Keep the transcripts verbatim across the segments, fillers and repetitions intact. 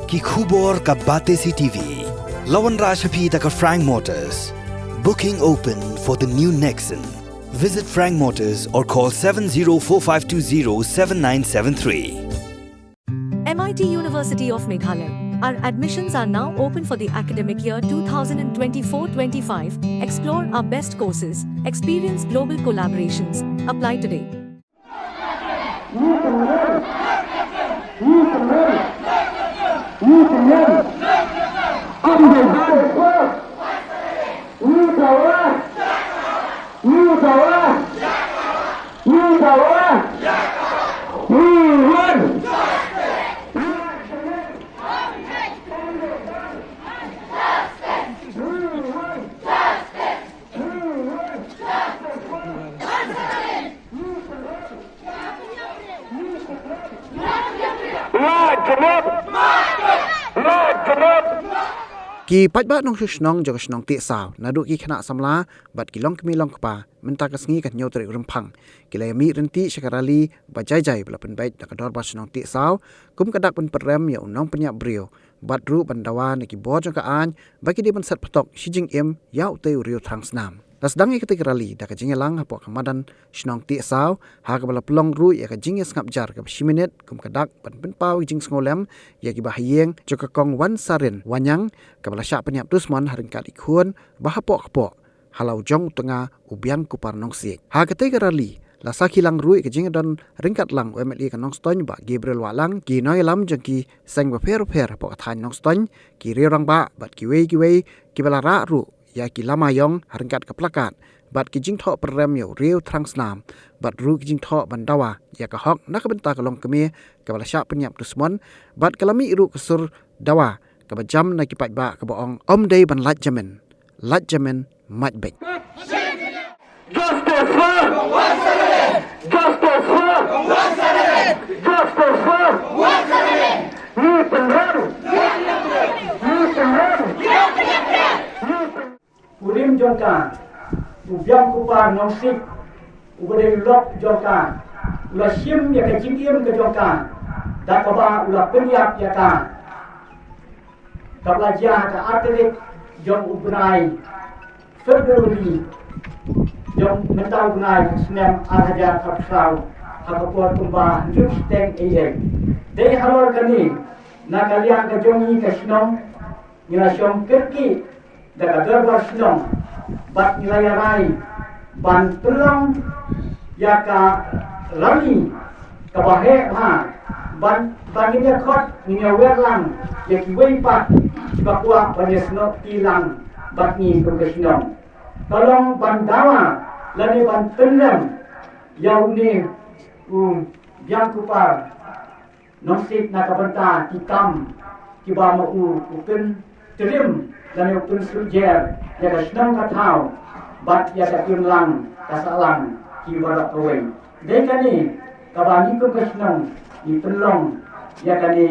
Ki khubor ka Batesi T V. La wanrah sha phi da ka Frank Motors. Booking open for the new Nexon. Visit Frank Motors or call seven zero four five two zero seven nine seven three. M I T University of Meghalaya. Our admissions are now open for the academic year twenty twenty-four twenty-five. Explore our best courses, experience global collaborations. Apply today. Ki paidbah nongshong shnong jong ka shnong Tiehsaw naduh ki khynnah samla bad ki longkmie longkpa mynta ka sngi ka hynñiew tarik Rymphang ki la ïa mih rynti sha ka rali ba jai jai ba la pynbeit da ka dorbar shnong Tiehsaw kum ka dak ban pynrem ïa u nongpynïap briew bad ruh ban dawa na ki bor jong ka aiñ ba ki dei ban set patok shi jingim ïa utei u riew thrang snam. La sdang ïa katei ka rali da ka jingïalang hapoh ka madan shnong Tiehsaw ha kaba la pynlong ruh ïa ka jingïasngap jar kaba shi minit kum ka dak ban pynpaw ïa ka jingsngewlem ïa kiba ha ïing jong ka Kong Wansarin Wanniang kaba la shah pynïap dusmon ha ryngkat i khun ba hapoh kpoh ha la u jong u tnga u Biang Kupar Nongsiej. Ha katei ka rali la sakhi lang ruh ïa ka jingdon ryngkat lang u M L A ka Nongstoiñ Bah Gabriel Wahlang, ki nongïalam jong ki seng bapher bapher hapoh ka thaiñ Nongstoiñ, ki riew rangbah bad kiwei kiwei kiba la rah ruh ïa ki lama ïong ha ryngkat ka plakat bad ki jingthoh pynrem ïa u riew thrang snam bad ruh ki jingthoh ban dawa ïa ka hok na ka bynta ka longkmie kaba la shah pynïap dusmon bad ka la mih ruh ka sur dawa kaba jam na ki paidbah kaba ong ym dei ban lait jamin, lait jamin mait beit. Justice for Justice for Justice for Ni pynrem Ni pynrem Ni pynrem Urim jong ka u Biang Kupar Nongsiej u ba dei u lok jong ka u la shim ïa ka jingim ka jong ka da kaba u la pynïap ïa ka. Kaba la jia ha ka artylli jong u bnai February jong mynta u bnai snem ar hajar arphew saw ha ka por kumba hynriew shiteng A M. Dei halor kane na ka liang ka jong ngi ka shnong ngi la shong kyrkieh da ka dorbar shnong bad ngi la ïa rai ban pynlong ïa ka rali kaba heh bha ban ban ngin ïa khot ngin ïa wer lang ïa kiwei pat kiba kwah ban ïa snoh ti lang bad ngi kum ka shnong. Ka long ban dawa lane ban pynrem ïa une u Biang Kupar Nongsiej na ka bynta ki kam kiba ma u u pyntriem lane u pynsujor ïa ka shnong ka thaw bad ïa ka imlang ka sahlang kiba rap kawei. Dei kane kaba ngi kum ka shnong ngi pynlong ïa kane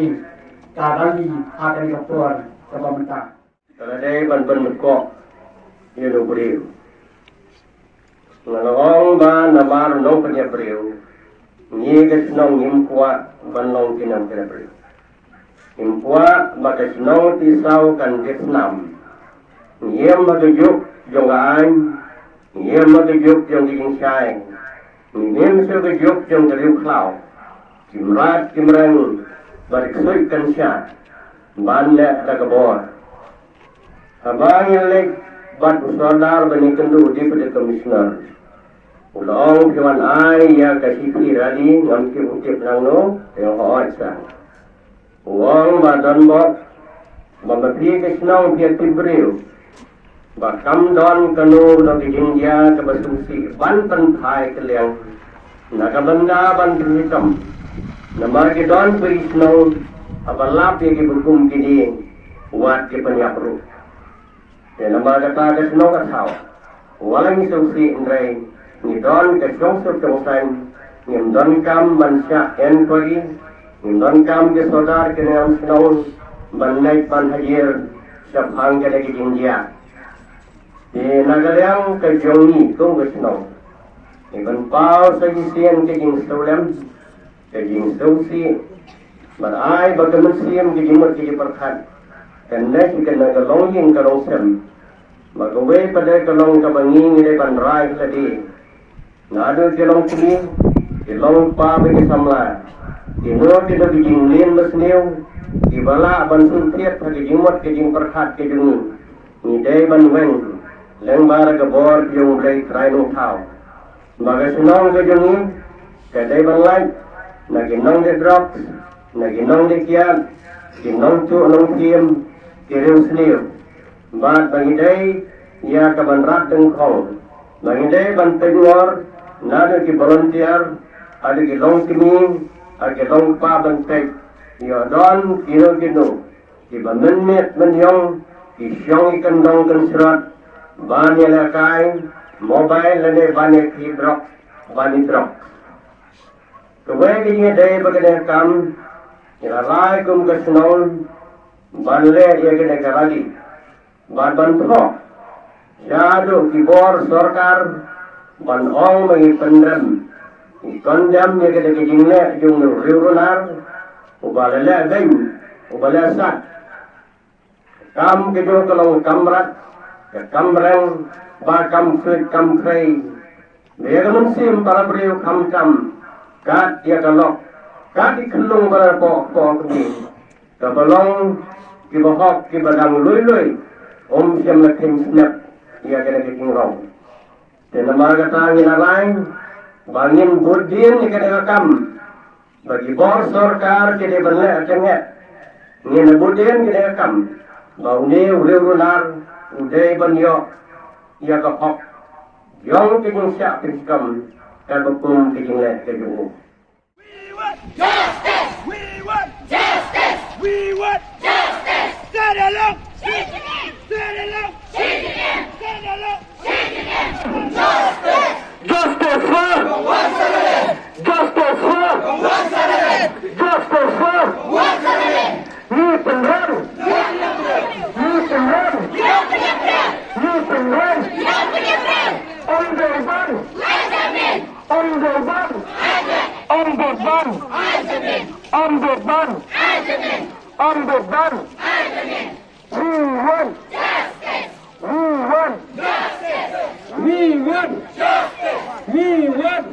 ka rali ha kane ka por kaba mynta. Ka la dei ban pynmyntoi ïa u briew. Nga la ong ba namar u nongpynïap briew ngi ka shnong ngim kwah ban long ki nongpynïap briew. Ngim kwah ba ka shnong Tiehsaw kan dep snam. Ngim ha ka juk jong ka aiñ, ngim ha ka juk jong ka jingshai, ngim shuh ka juk jong ka riewkhlaw. Ki mrad ki mreng bad ki ksuid kan shah ban leh da ka bor. Haba ngi leit bad u sordar ban ïakynduh u Deputy Commissioner, u la ong phi wan ai ïa ka shithi rali, ngam tip u tip nangno, te nga ong sa. U ong ba don bok ba ma phi ka shnong phi ïa tip briew ba kam don kano kano ka jingjia kaba sngewsih ban pynphai kylliang na ka bynta ban pynhitom. Namar ki don phi shnong haba lap ïa kiba kum kine wat ki pynïap ruh. Te namar kata ka shnong ka thaw wat la ngi sngewsih hynrei ngi don ka shongsuk shongsaiñ, ngim donkam ban shah enquiry, ngim donkam ki sordar ki nongïalam shnong ban leit ban hadir shaphang kane ka jingjia. Te na ka liang ka jong ngi kum ka shnong, ngi pynpaw sa shisien ka jingsngewlem, ka jingsngewsih, Bad ai ba ka mynsiem ka jingmut ka jingpyrkhat kan leh ka na ka longïing ka longsem. Ba kawei pat de ka long kaba ngi ngi dei ban rai lade. Naduh ki longkmie, ki longkpa bad ki samla, kino kino ki jingmlien basniew kiba lah ban sngewthuh ha ka jingmut ka jingpyrkhat ka jong ngi. Ngi dei ban weng lyngba da ka bor jong U Blei Trai Nongthaw. Ba ka shnong ka jong ngi ka dei ban lait na ki nongdie drugs, na ki nongdie kiad, ki nongtuh nongthiem, ki riewsniew. Bad ba ngi dei ïa ka ban rat dyngkhong, ba ngi dei ban pynngor naduh ki volunteer, haduh ki longkmie, haduh ki longkpa ban peit ïoh don kino kino kiba mynmiet mynïong, ki shong ïa ki kyndong kynshrot ban ïalehkai mobile lane ban ïa ki drok, ban ïa drok. Kawei ka jingïadei ba kane ka kam ngi la rai kum ka shnong ban leh ïa kane ka rally. Bad ban thoh shaduh ki bor sorkar ban ong ba ngi pynrem, ngi condemn ïa kane ka jingleh jong u riewrunar uba la leh beiñ, uba la sat. Kam ka jong ka long ka kam rat, ka kam reng, ba kam khuid kam khrei. Ba ïa ka mynsiem para briew khamtam kat ïa ka lok, kat ïa ka khyllung ba la poh poh ka ding. Kaba long kiba hok kiba dang lui lui, um shym la kheiñ snep ïa kane ka jingrong. Te namar kata ngi la rai ba ngin bud dien ïa kane ka kam. Ba ki bor sorkar ki dei ban leh tyngeh. Ngin bud dien ïa kane ka kam ba une u riewrunar u dei ban ïoh ïa ka hok jong ka jingshah pynskhem kaba kum ka jingleh ka jong u. We want justice! We want justice! We want justice! Send along! Send along! Send along! Send along! Justice! Justice for! Justice for! Justice for! Ngi pynrem! Ngi pynrem! Ngi pynrem! Ong dei ban! Ong dei ban! Ong dei ban! Ong dei ban! Ong dei ban! We want! We want! We want! We want!